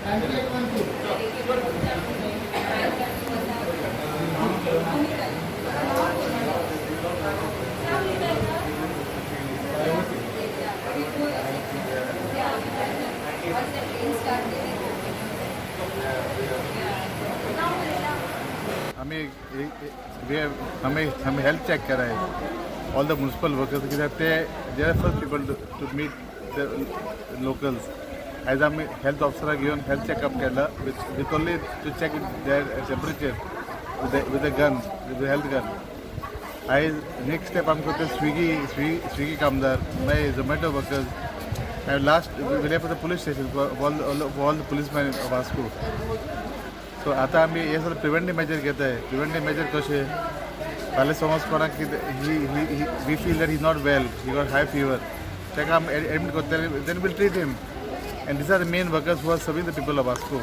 आमी आमी आमी हेल्थ चॅक केलाय ऑल the municipal workers, कित्याक ते they are first people to meet the locals. आयज आमी हेल्थ ऑफिसराक घेवन हेल्थ चॅकअप केला with only to check their temperature with a gun, with health gun. आयज नेक्स्ट स्टेप आमकां ते स्विगी स्विगी स्विगी कामदार, मागीर Zomato workers, and last we'll for the police station, all the policeman of Vasco. So आतां आमी हे सगळें preventive major घेताय. प्रिवेंटीव मेजर कशें? फाल्यां समज कोणाक कितें he we feel that he not well, he got high fever, ताका आमी एडमीट करतले, then we'll treat him. And these are the main workers who are serving the people of Vasco.